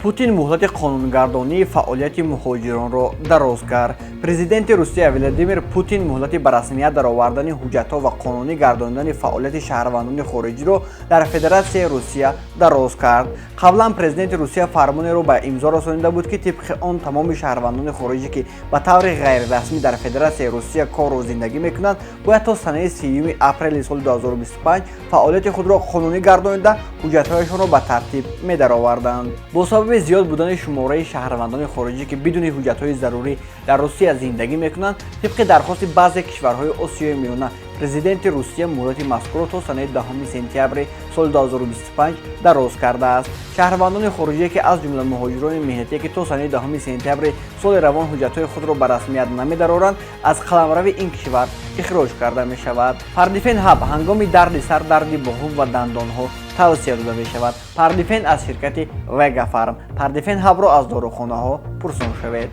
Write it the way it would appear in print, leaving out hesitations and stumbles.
Путин муҳлати қонунгардонии фаъолияти муҳоҷиронро дароз кард. Президенти Русия Владимир Путин муҳлати ба расмият даровардани ҳуҷҷатҳо ва қонунӣ гардонидани фаъолияти шаҳрвандони хориҷиро дар Федератсияи Русия дароз кард. Қаблан президенти Русия фармонеро ба имзо расонида буд, ки тибқи он тамоми шаҳрвандони хориҷӣ, ки ба таври ғайрирасмӣ дар Федератсияи Русия кору зиндагӣ мекунанд, бояд то санаи 30 апрели соли 2025 фаъолияти худро қонунӣ гардонида, ҳуҷҷатҳояшонро ба тартиб медароварданд. Бо сабаби зиёд будани шумораи шаҳрвандони хориҷӣ, ки бидуни ҳуҷҷатҳои зарурӣ дар Русия зиндагӣ мекунанд, тибқи дархости баъзе кишварҳои Осиёи Миёна, президенти Русия муҳлати мазкурро то санаи 10 сентябри соли 2025 дароз кардааст. Шаҳрвандони хориҷие, ки аз ҷумла муҳоҷирони меҳнатие, ки то санаи 10 сентябри соли равон ҳуҷҷатҳои худро ба расмият намедароранд, аз қаламрави ин кишвар ихроҷ карда мешавад. Пардифен Ҳаб ҳангоми дарди сар, дарди буғум ва дандонҳо тавсия дода мешавад. Пардифен аз ширкати Вегафарм. Пардифен Ҳабро аз дорухонаҳо пурсон шавед.